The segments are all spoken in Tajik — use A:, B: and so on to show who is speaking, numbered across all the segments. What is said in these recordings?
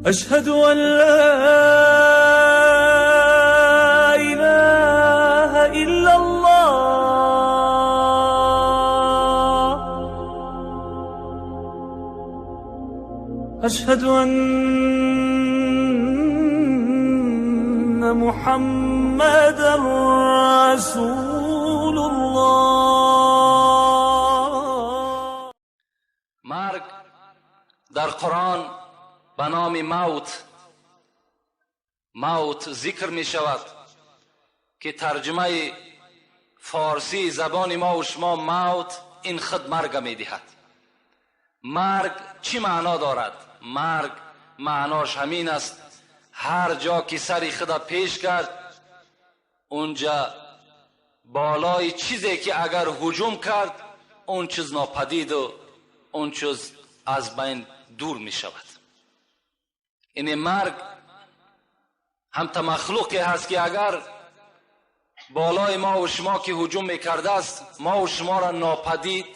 A: أشهد أن لا إله إلا الله. أشهد أن محمدا رسول الله.
B: مرگ در قرآن به نام موت موت ذکر می شود که ترجمه فارسی زبان ما و شما موت این خود مرگ می دهد. مرگ چی معنا دارد؟ مرگ معناش همین است، هر جا که سری خود پیش کرد اونجا بالای چیزی که اگر هجوم کرد اون چیز ناپدید و اون چیز از بین دور می شود. این مرگ هم تا مخلوقی هست که اگر بالای ما و شما که هجوم میکرده است ما و شما را ناپدید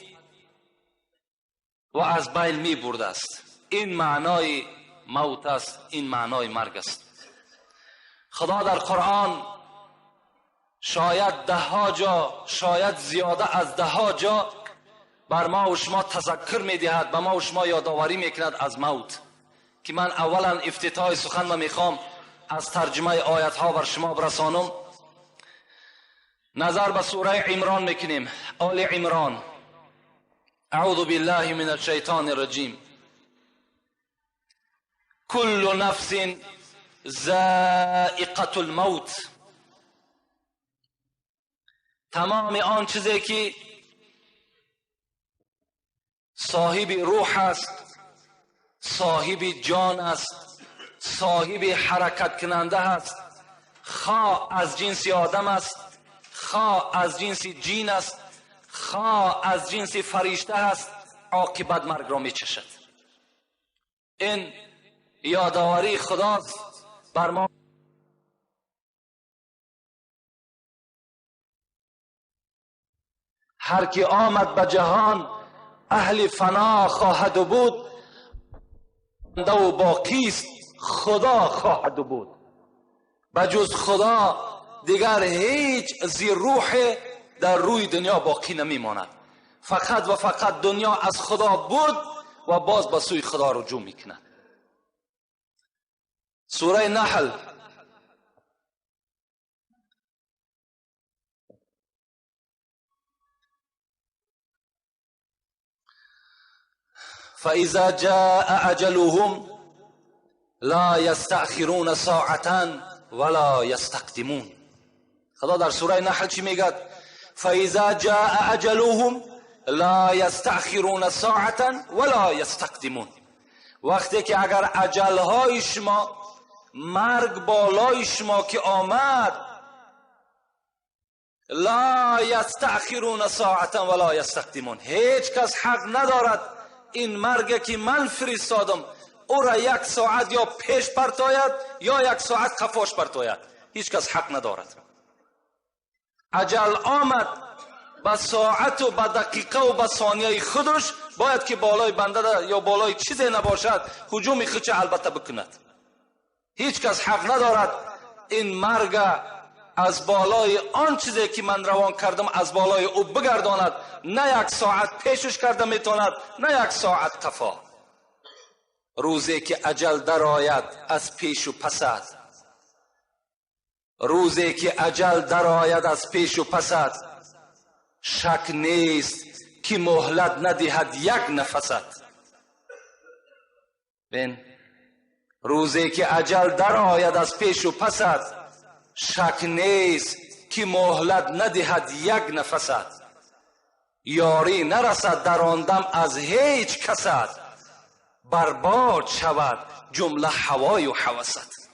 B: و از بین می برده است. این معنای موت است، این معنای مرگ است. خدا در قرآن شاید ده ها جا، شاید زیاده از ده ها جا بر ما و شما تذکر میدهد، به ما و شما یادآوری میکند از موت، که من اولا افتتاح سخن ما میخوام از ترجمه آیت ها بر شما برسانم. نظر به سوره عمران میکنیم، آل عمران. اعوذ بالله من الشیطان الرجیم. کل نفس ذائقة الموت. تمام آن چیزی که صاحب روح است، صاحب جان است، صاحب حرکت کننده است، خواه از جنس آدم است، خواه از جنس جین است، خواه از جنس فرشته است، عاقبت مرگ را می چشد. این یادآوری خداست بر ما. هر کی آمد به جهان اهل فنا خواهد بود، و باقی است خدا خواهد بود. بجز خدا دیگر هیچ زیر روح در روی دنیا باقی نمیماند. فقط و فقط دنیا از خدا بود و باز به سوی خدا رجوع میکند. سوره نحل فإذا جاء أجلهم لا يستأخرون ساعة ولا يستقدمون. خدا در سوره نحل چی میگه؟ فإذا جاء أجلهم لا يستأخرون ساعة ولا يستقدمون. وقتی که اگر اجلهای شما، مرگ بالای شما که آمد، لا یستأخرون ساعة ولا یستقدمون، هیچ کس حق ندارد این مرگ که من فرستادم او را یک ساعت یا پیش پرتاید یا یک ساعت قفاش پرتاید. هیچ کس حق ندارد. اجل آمد به ساعت و به دقیقه و به ثانیه خودش باید که بالای بنده یا بالای چیزی نباشد هجوم خودش البته بکند. هیچ کس حق ندارد این مرگ از بالای آن چیزی که من روان کردم از بالای او بگرداند. نه یک ساعت پیشش کرده میتواند، نه یک ساعت قفا. روزی که اجل درآید از پیش و پسد، روزی که اجل درآید از پیش و پسد، شک نیست که مهلت ندهد یک نفست. بین روزی که اجل درآید از پیش و پسد، شک نیست که مهلت ندهد یک نفست. یاری نرسد در آن دم از هیچ کست، برباد شود جمله هوای و هوست.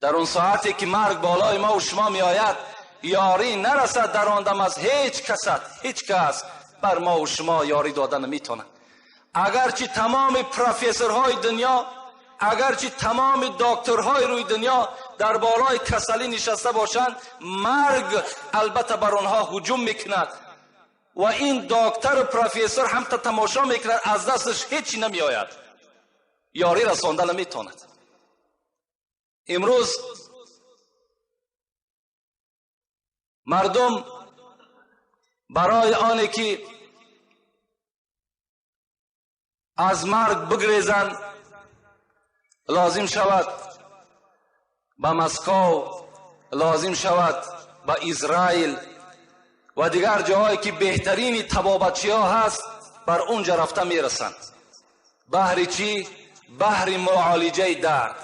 B: در اون ساعتی که مرگ بالای ما و شما می آید یاری نرسد در آن دم از هیچ کست. هیچ کس بر ما و شما یاری دادن نمیتواند. اگرچه تمام پروفسورهای دنیا، اگرچه تمام دکترهای روی دنیا در بالای کسلی نشسته باشند، مرگ البته بر آنها هجوم میکند و این دکتر و پروفسور هم تا تماشا میکند، از دستش هیچی نمیآید. Ёрӣ расонда наметавонад. Имрӯз мардум барои оне ки аз марг бигрезанд, лозим шавад ба Москов, лозим шавад ба Израил ва дигар ҷоҳое ки беҳтарини табобатчиҳо ҳаст, бар онҷа рафта мерасанд. Баҳри чӣ? Баҳри муолиҷаи дард.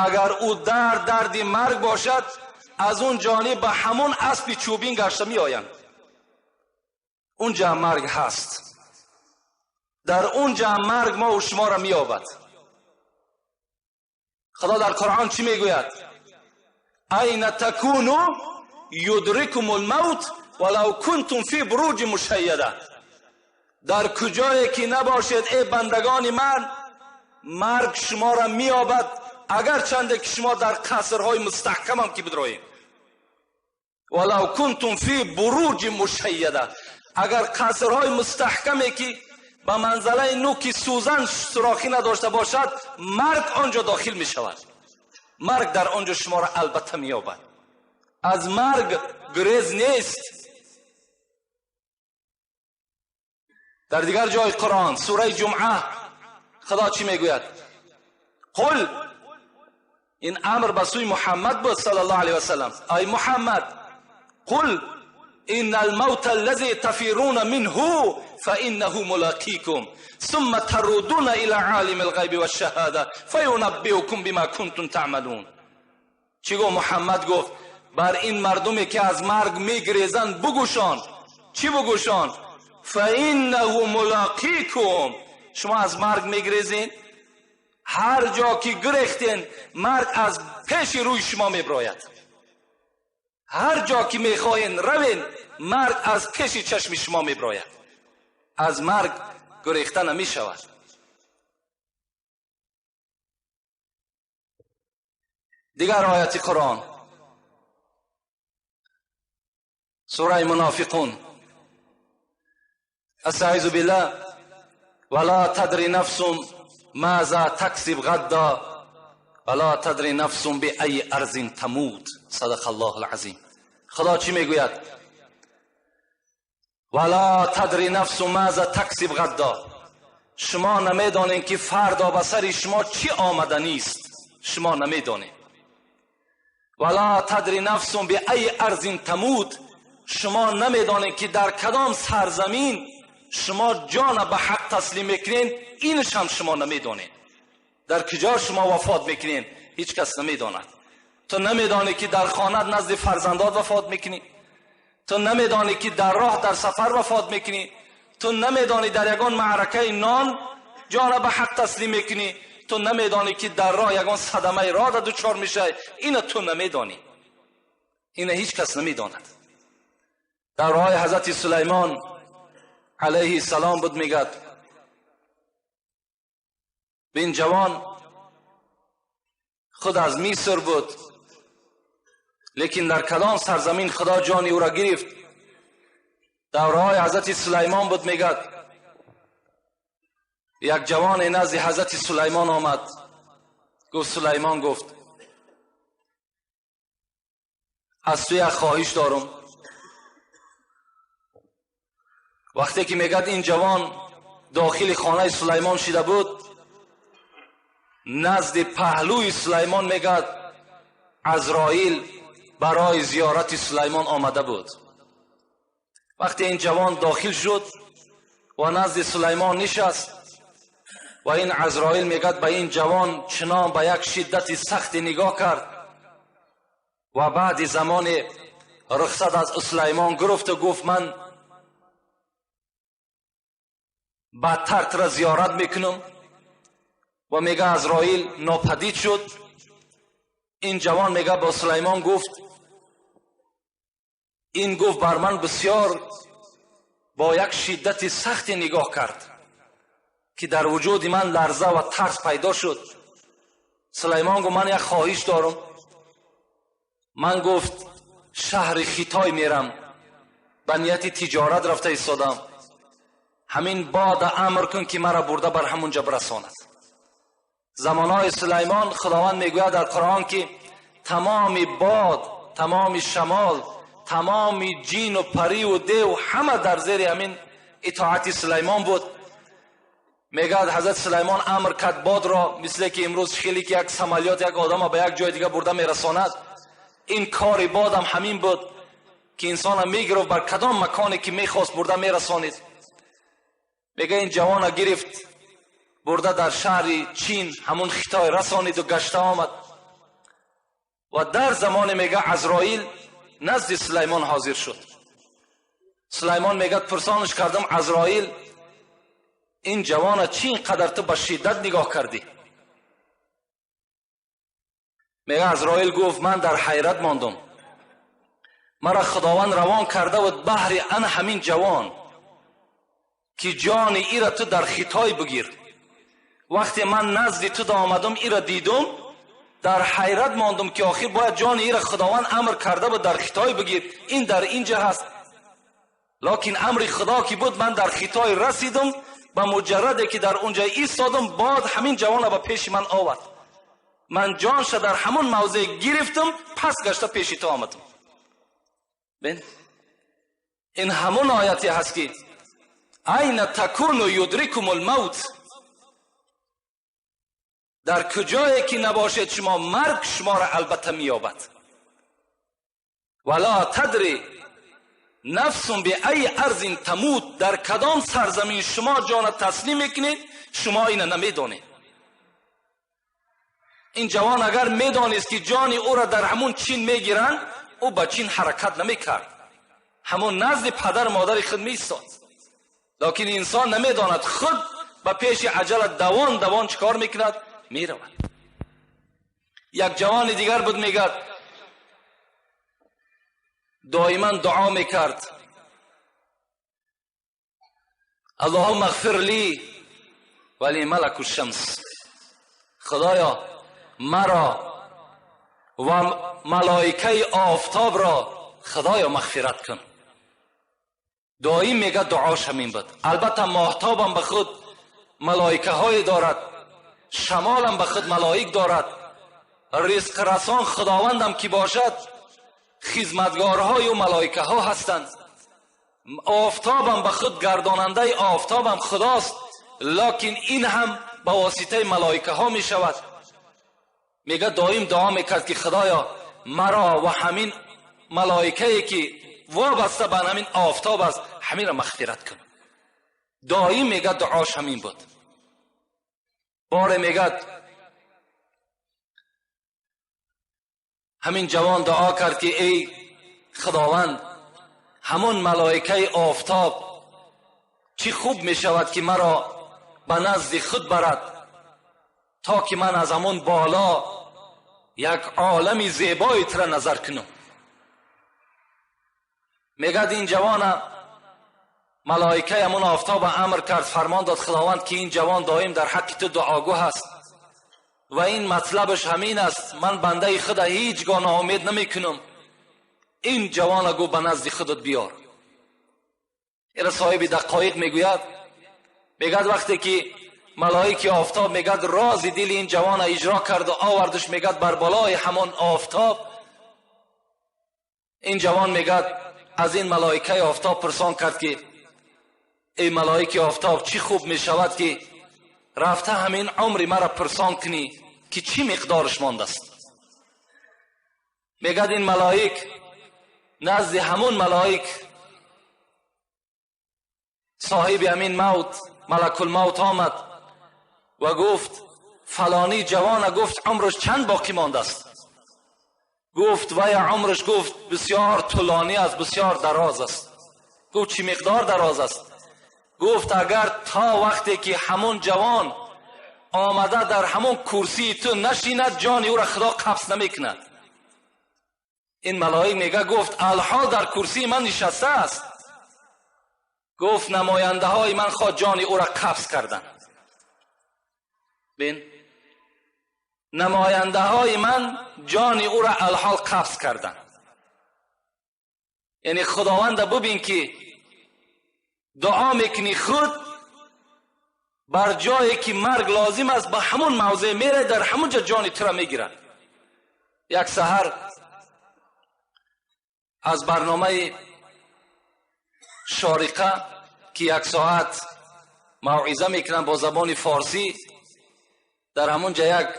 B: Агар ӯ дард дарди марг бошад, аз он ҷониб ба ҳамон аспи чӯбин гашта меоянд. Унҷа марг ҳаст. Дар унҷа марг мо ва шуморо меёбад. Худо дар Қуръон чӣ мегӯяд? Айна такуну юдрикум алмавт валав кунтум фи буруҷи мушайяда. Дар куҷое ки набошед, эй бандагони ман, марг шуморо меёбад, агарчанде ки шумо дар қасрҳои мустаҳкамам ки бидроед. Валав кунтум фи буруҷи мушайяда. Агар қасрҳои мустаҳкаме ки ба манзалаи нуки сӯзан сурохӣ надошта бошад, марг онҷо дохил мешавад. Марг дар онҷо шуморо албатта меёбад. Аз марг гурез нест. Дар дигар ҷои Қуръон, сураи Ҷумъа, Худо чӣ мегӯяд? Қул, ин амр ба сӯи Муҳаммад буд саллаллоҳу алайҳи васаллам. Ай Муҳаммад, қул إن الموت الذي تفرون منه فإنه ملاقيكم ثم تردون إلى عالم الغيب والشهادة فينبئكم بما كنتم تعملون. چی گفت محمد؟ گفت بر این مردمی که از مرگ میگریزند بگوشان. چی بگوشان؟ فإنه ملاقیکم. شما از مرگ میگریزین، هر جا که گرفتین مرگ از پیش روی شما میبراید. هر جا که میخواین روین، مرگ از پیش چشم شما میبراید. از مرگ گریخته نمیشود. دیگر آیت قرآن، سوره منافقون، استعیذ بالله، ولا تدری نفس ماذا تکسب غدا ولا تدری نفس بأی ارض تموت. صدق الله العظیم. خدا چی میگوید؟ ولا تدری نفس ماذا تکسب غدا. شما نمیدانین که فردا به سر شما چی آمدنی است. شما نمیدانین. ولا تدری نفس بأی ارض تموت. شما نمیدانین که در کدام سرزمین شما جان به حق تسلیم میکنین، اینش هم شما نمیدانین. در کجا شما وفات میکنین هیچ کس نمیداند. تو نمیدانی که در خانه نزد فرزندات وفات میکنی، تو نمیدانی که در راه در سفر وفات میکنی، تو نمیدانی در یگان معرکه نان جان به حق تسلیم میکنی، تو نمیدانی که در راه یگان صدمه راه دچار میشه. اینو تو نمیدانی، اینو هیچ کس نمیداند. در راه حضرت سلیمان علیه السلام بود، میگد این جوان خود از مصر بود، لیکن در کدام سرزمین خدا جان او را گرفت. در راه حضرت سلیمان بود، میگد یک جوان نزد حضرت سلیمان آمد. گفت سلیمان، گفت از تو یک خواهش دارم. وقتی که میگد این جوان داخل خانه سلیمان شده بود، نزد پهلوی سلیمان میگد عزرائیل برای زیارت سلیمان آمده بود. وقتی این جوان داخل شد و نزد سلیمان نشست و این عزرائیل میگد به این جوان چنان به یک شدت سخت نگاه کرد و بعد زمان رخصت از سلیمان گرفت و گفت من بدتر تر زیارت میکنم. و میگه عزرائیل ناپدید شد. این جوان میگه با سلیمان گفت، این گفت بر من بسیار با یک شدت سخت نگاه کرد که در وجود من لرزه و ترس پیدا شد. سلیمان گفت من یک خواهش دارم. من گفت شهر خیتای میرم، به نیت تجارت رفته ایستادم، همین باد امر کن که مرا برده بر همونجا برساند. Замонҳои Сулаймон Худованд мегӯяд дар Қуръон, ки тамоми бод, тамоми шамол, тамоми ҷин ва парӣ ва дев ҳама дар зери ҳамин итоати Сулаймон буд. Мегӯяд, ҳазрат Сулаймон амр кард бодро, мисле ки имрӯз хеле ки як самолёт як одама ба як ҷои дига бурда мерасонад, ин кори бодам ҳамин буд, ки инсона мегирифт, бар кадом маконе ки мехост бурда мерасонид. Мега, ин ҷавона гирифт, бурда дар шаҳри Чин, ҳамун Хитой расониду гашта омад. Ва дар замоне, мега, Азроил назди Сулаймон ҳозир шуд. Сулаймон мегӯяд, пурсонаш кардам: «Азроил, ин ҷавона чӣ ин қадар ту ба шиддат нигоҳ кардӣ?» Мега, Азроил гуфт: «Ман дар ҳайрат мондум. Мара Худованд равон карда буд баҳри ана ҳамин ҷавон, ки ҷони ира ту дар Хитой бигир. Вақте ман назди ту омадам, ира дидум, дар ҳайрат мондум, ки охир бояд ҷони ира Худованд амр карда буд дар Хитой бигир, ин дар инҷа ҳаст. Локин амри Худо ки буд, ман дар Хитой расидум. Ба муҷарраде ки дар унҷа истодум, бод ҳамин ҷавона ба пеши ман овард. Ман ҷонша дар ҳамон мавзеъ гирифтум, пас гашта пеши ту омадам». Бин, ин ҳамон ояте ҳаст, ки أين تكونوا يدرككم الموت. Дар куҷое ки набошед шумо, марг шуморо албатта меёбад. ولا تدري نفس بأي أرض تموت. Дар кадом сарзамин шумо ҷона таслим мекунед, шумо ина намедонед. Ин ҷавон агар медонист, ки ҷони ӯро дар ҳамун Чин мегиранд, ӯ ба Чин ҳаракат намекард, ҳамун назди падару модари худ меистод. Локин инсон намедонад, худ ба пеши аҷала давон давон чӣ кор мекунад? Меравад. Як ҷавони дигар буд, мегӯяд, доиман дуо мекард: «اللهم اغفر لي ولملك الشمس». Худоё, маро ва малоикаи офтобро, Худоё, мағфират кун. Доим, мега, дуош ҳамин буд. Албатта, моҳтобам ба худ малоикаҳое дорад, шамолам ба худ малоик дорад, ризқрасон Худовандам ки бошад, хизматгорҳою малоикаҳо ҳастанд. Офтобам ба худ гардонандаи офтобам Худост, локин ин ҳам ба воситаи малоикаҳо мешавад. Мега, доим дуо мекард, ки Худоё, маро ва ҳамин малоикае ки вобаста ба ҳамин офтоб аст, ҳаминро мағфират кун. Доим, мега, дуош ҳамин буд. Боре, мегӯяд, ҳамин ҷавон дуо кард, ки эй Худованд, ҳамон малоикаи офтоб чӣ хуб мешавад, ки маро ба назди худ барад, то ки ман аз ҳамон боло як олами зебои тура назар кунам. Мегӯяд, ин ҷавона малоикаи ҳамон офтоб амр кард, фармон дод Худованд, ки ин ҷавон доим дар ҳаққи ту дуогӯ ҳаст ва ин матлабаш ҳамин аст: ман бандаи худа ҳеҷ гоҳ ноумед намекунам. Ин ҷавона, гӯ, ба назди худат биёр. Ира соҳиби Дақоиқ мегӯяд. Мегӯяд, вақте ки малоики офтоб, мегӯяд, рози дили ин ҷавона иҷро карду овардаш, мегӯяд, бар болои ҳамон офтоб, ин ҷавон, мегӯяд, аз ин малоикаи офтоб пурсон кард, ки эй малоики офтоб, чӣ хуб мешавад, ки рафта ҳамин умри маро пурсон кунӣ, ки чӣ миқдораш мондааст. Мегӯяд, ин малоик назди ҳамун малоик, соҳиби ҳамин мавт, малакулмавт омад ва гуфт: «Фалонӣ ҷавона, гуфт, умраш чанд боқӣ мондааст?» Гуфт: «Вая умраш, гуфт, бисёр тӯлонӣ аст, бисёр дароз аст». Гуфт: «Чӣ миқдор дароз аст?» Гуфт: «Агар то вақте ки ҳамон ҷавон омада дар ҳамон курсии ту нашинад, ҷони ӯро Худо қабз намекунад». Ин малоик, мега, гуфт: «Алҳол дар курсии ман нишастааст». Гуфт: «Намояндаҳои ман хоҳ ҷони ӯро қабз карданд. Бин, намояндаҳои ман ҷони ӯро алҳол қабз карданд». Яъне Худованда бубин, ки дуо мекунӣ, худ Бар ҷое ки марг лозим аст, ба ҳамон мавзеъ мерай, дар ҳамон ҷо ҷони тура мегирад. Як саҳар аз барномаи Шориқа, ки як соат мавъиза мекунанд бо забони форсӣ, дар ҳамон ҷа як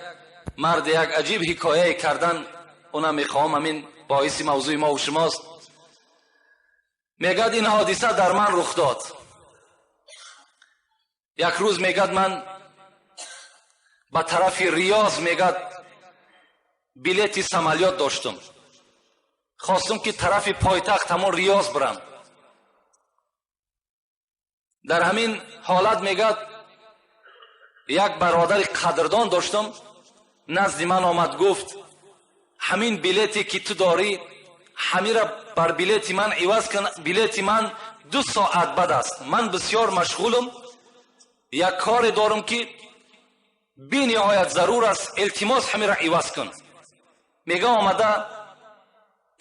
B: мард як аҷиб ҳикояе кардан, онам мехоҳам, ҳамин боиси мавзӯи мо ва шумост. Мегӯяд, ин ҳодиса дар ман рух дод. Як рӯз, мегӯяд, ман ба тарафи Риёз, мегӯяд, билети самолёт доштум, хостум ки тарафи пойтахт, ҳамон Риёз, бирам. Дар ҳамин ҳолат, мегӯяд, як бародари қадрдон доштум, назди ман омад, гуфт: «Ҳамин билете ки ту дорӣ, ҳамира бар билети ман иваз кун. Билети ман 2 соат баъд аст, ман бисёр машғулам, як коре дорам ки бениҳоят зарур аст, илтимос, ҳамира иваз кун». Мега, омада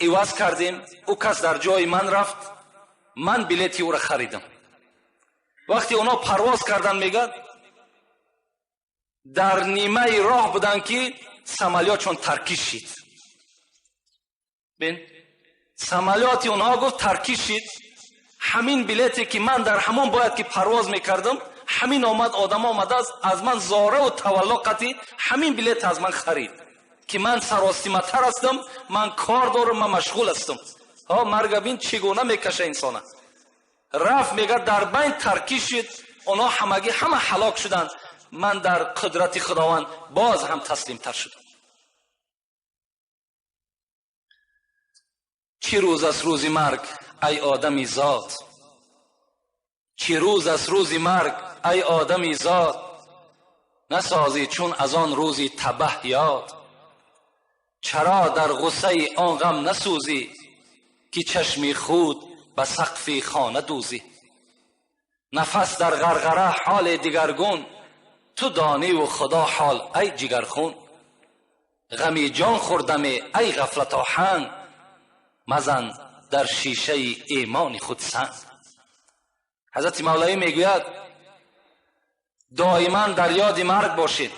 B: иваз кардем, ӯ кас дар ҷои ман рафт, ман билети ӯро харидам. Вақте онҳо парвоз карданд, мегӯяд, дар нимаи роҳ буданд ки самолётшон таркиш шид. Бин, самолёти онҳо, гуфт, таркиш шид. Ҳамин билете ки ман дар ҳамон бояд ки парвоз мекардам, ҳамин омад, одам омадааст, аз ман зораву тавалло қатӣ ҳамин билет аз ман харид, ки ман саростиматар ҳастам, ман кор дорам, ман машғул ҳастам. Ҳо, марга бин, чӣ гуна мекаша инсона. Рафт, мегӯяд, дар байн таркиш шид, онҳо ҳамагӣ ҳама ҳалок шуданд, ман дар қудрати Худованд боз ҳам таслимтар шудам. Чӣ рӯз аст рӯзи марг, ай одами зод, чӣ рӯз аст рӯзи марг, ай одами зод, насозӣ чун аз он рӯзи табаҳ ёд. Чаро дар ғуссаи он ғам насӯзӣ, ки чашми худ ба сақфи хона дӯзӣ? Нафас дар ғарғара, ҳоли дигаргун, ту дониву Худо ҳол, ай ҷигархун. Ғами ҷон хӯрдаме, ай ғафлатоҳанг, мазан дар шишаи имони худ санг. Ҳазрати Мавлавӣ мегӯяд: доиман дар ёди марг бошед,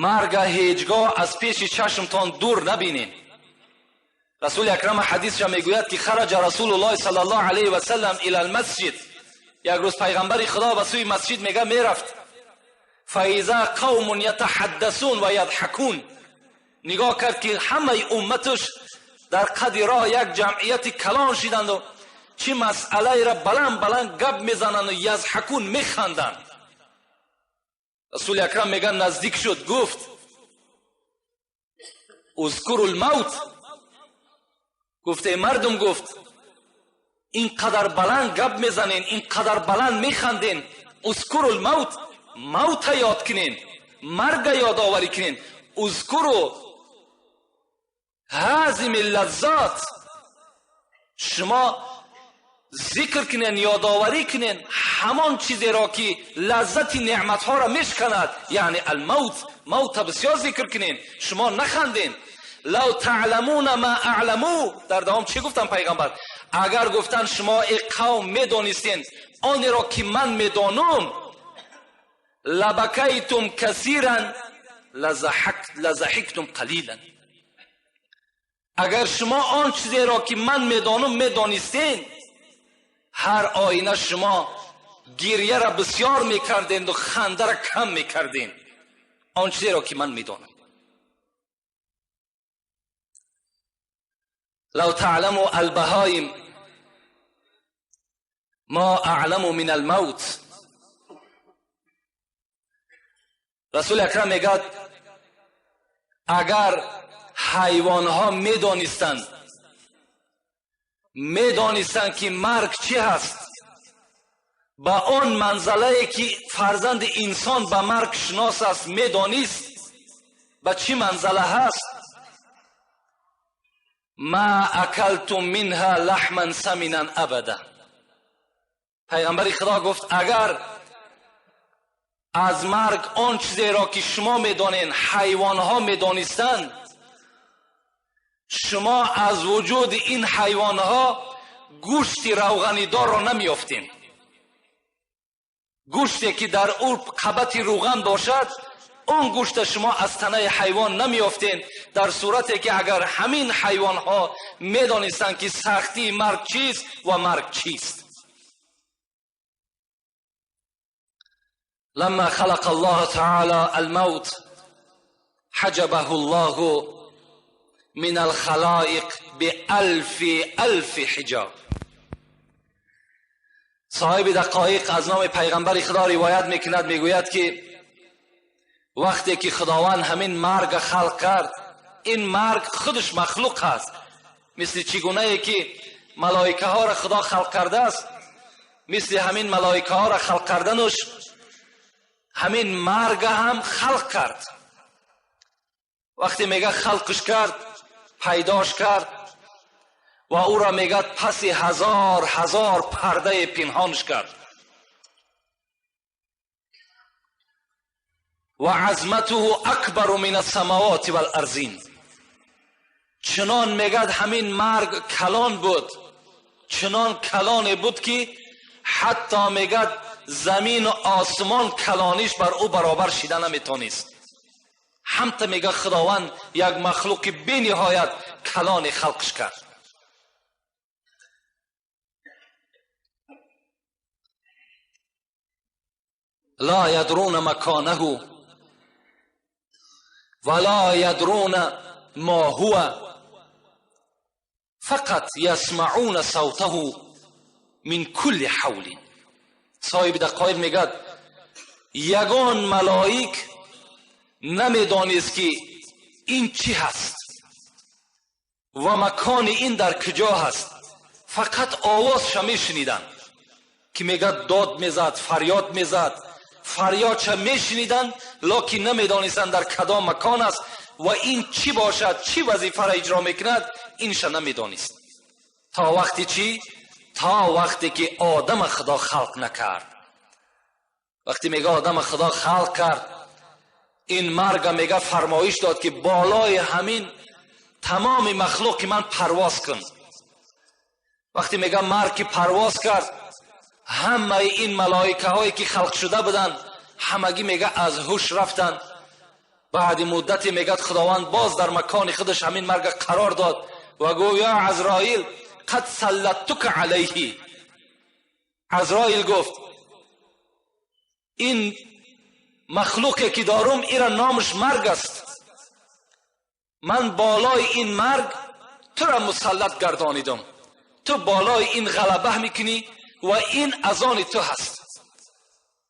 B: марга ҳеҷгоҳ аз пеши чашмтон дур набинед. Расули акрам ҳадисша мегӯяд ки خرج رسول الله صلی الله علیه و سلم الى المسجد. یک روز پیغمبر خدا به سوی مسجد، میگه، میرفت. فاذا قوم یتحدثون و یضحکون. نگاه کرد که همه امتش در قد راه یک جمعیت کلان شدند و چی مسئله را بلند بلند گپ میزنند و یضحکون، میخندند. رسول اکرم میگن نزدیک شد، گفت: اذکروا الموت. گفت: ای مردم، گفت، اینقدر بلند گپ میزنین، اینقدر بلند میخندین، اذکروا الموت، موت یاد کنین، مرگ یادآوری کنین. اذکروا هاضم اللذات. شما ذکر کنین، یادآوری کنین همان چیزی را که لذت نعمت ها را میشکند، یعنی الموت. موت بسیار ذکر کنین، شما نخندین. لو تعلمون ما اعلم. در دوام چی گفتن پیغمبر؟ اگر، گفتن، شما ای قوم میدانستین آنی را که من میدانم، لبکیتم کثیرا لضحکتم قلیلا. اگر شما آن چیزی را که من میدانم میدانستین، هر آینه شما گریه را بسیار میکردین و خنده را کم میکردین. آن چیزی را که من میدانم. لو تعلم البهایم ما اعلم من الموت. رسول اکرم میگد اگر حیوانها میدانستند که مرگ چی هست، با آن منزله که فرزند انسان به مرگ شناس است میدانست به چی منزله هست، ما اکلتم منها لحما سمینا ابدا. پیغمبر خدا گفت اگر از مرگ آن چیزی را که شما میدانین حیوانها میدانستند، شما از وجود این حیوانها گوشت روغنی دار را نمیافتین. Гӯште ки дар ӯ қабати рӯған бошад, он гӯшта шумо аз танаи ҳайвон намеёфтен, дар сурате ки агар ҳамин ҳайвонҳо медонистанд ки сахтии марг чист ва марг чист. لما خلق الله تعالى الموت حجبه الله من الخلائق بألف ألف حجاب. صاحب دقایق از نام پیغمبر خدا روایت میکند، میگوید که وقتی که خداوند همین مرگ خلق کرد، این مرگ خودش مخلوق است. مثل چگونه ای که ملائکه ها را خدا خلق کرده است، مثل همین ملائکه ها را خلق کردنش همین مرگ هم خلق کرد. وقتی میگه خلقش کرد، پیداش کرد و او را میگه پس هزار هزار پرده پنهانش کرد. و عظمته اکبر من السماوات والارضین. چنان میگه همین مرگ کلان بود، چنان کلان بود که حتی میگه زمین و آسمان کلانیش بر او برابر شیده نمیتونست. همتا میگه خداوند یک مخلوق بی نهایت کلان خلقش کرد. لا یدرون مکانه ولا یدرون ما هو فقط یسمعون صوته من کل حول. صاحب دقایق میگه یگان ملائک نمیدانست که این چی هست و مکان این در کجا هست، فقط آوازش میشنیدن که میگه داد میزد، فریاد میزد، فریادش میشنیدن، لکن نمیدانستند در کدام مکان است و این چی باشد، چی وظیفه را اجرا میکند، اینش نمیدانست. تا وقتی چی؟ تا وقتی که آدم خدا خلق نکرد. وقتی میگه آدم خدا خلق کرد، این مرگ میگه فرمایش داد که بالای همین تمام مخلوق من پرواز کن. وقتی میگه مرگ که پرواز کرد، همه این ملائکه هایی که خلق شده بودن همگی میگه از هوش رفتن. بعد مدتی میگه خداوند باز در مکان خودش همین مرگ قرار داد و گفت یا عزرائیل قد سلطتک علیه. عزرائیل گفت این مخلوقی که دارم ایرا نامش مرگ است، من بالای این مرگ تو را مسلط گردانیدم، تو بالای این غلبه میکنی و این از آن تو هست.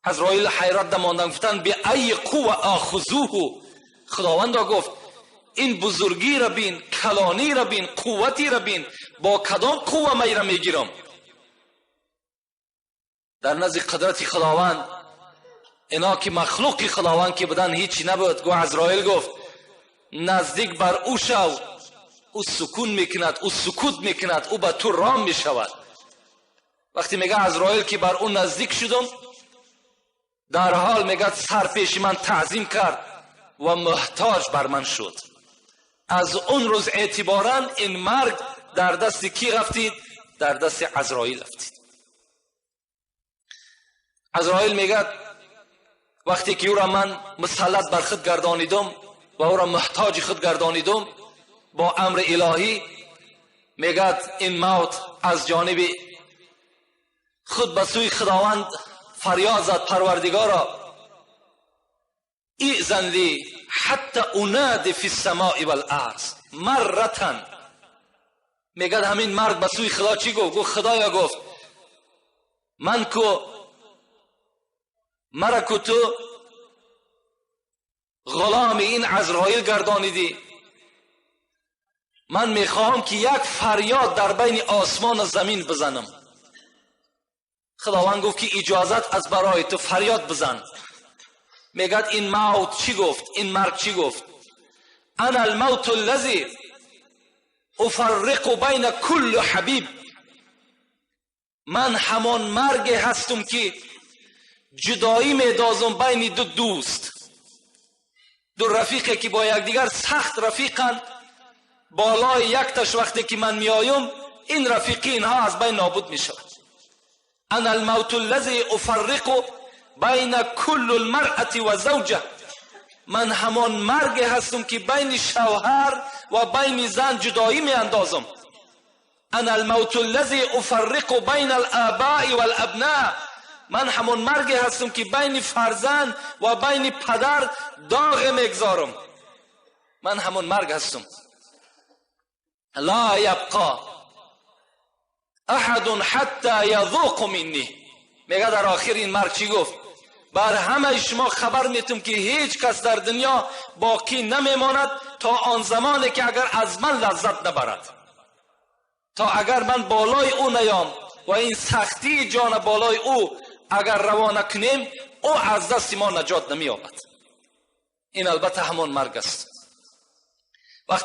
B: عزرائیل حیرت دماندن، گفتن به ای قوه آخذوه. خداوند گفت این بزرگی را بین، کلانی را بین، قوتی را بین، با کدام قوه من را میگیرم؟ در نزد قدرت خداوند اینا که مخلوق خداوند که بدن هیچی نبود. گو عزرائیل گفت نزدیک بر او شو، او سکون میکند، او سکوت میکند، او به تو رام میشود. وقتی میگه عزرائیل که بر او نزدیک شدم، در حال میگه سر پیش من تعظیم کرد و محتاج بر من شد. از اون روز اعتبارا این مرگ در دست کی رفتید؟ در دست عزرائیل رفتید. عزرائیل میگه وقتی که او را من مسلط بر خود گردانیدم و او را محتاج خود گردانیدم با امر الهی، میگه این موت از جانب خود به سوی خداوند فریاد زد، پروردگارا ایذن لی حتی انادی فی السماء والارض مرة. میگه همین مرد به سوی خدا چی گفت؟ گفت خدایا، گفت من کو مرا کو تو غلام این عزرائیل گردانیدی، من میخواهم که یک فریاد در بین آسمان و زمین بزنم. خداوند گفت که اجازت از برای تو، فریاد بزن. میگد این موت چی گفت؟ این مرگ چی گفت؟ انا الموت الذی افرق بین کل حبیب. من همان مرگ هستم که جدایی میدازم بین دو دوست، دو رفیقی که با یکدیگر سخت رفیقند. بالای یک تش وقتی که من میایم، این رفیقی اینها از بین نابود میشود. انا الموت الذی افرق بین کل المرأة و زوجه. من همان مرگ هستم که بین شوهر و بین زن جدایی می اندازم. انا الموت الذی افرق بین الآباء والابناء. من همان مرگ هستم که بین فرزند و بین پدر داغ میگذارم. من همان مرگ هستم. لا یبقا احد حتی یذوق منی. میگه در آخر این مرگ چی گفت؟ بر همه شما خبر میتم که هیچ کس در دنیا باقی نمیماند تا آن زمانی که اگر از من لذت نبرد، تا اگر من بالای او نیام و این سختی جان بالای او اگر روانه کنیم، او از دست ما نجات نمییابد. این البته همان مرگ است. وقتی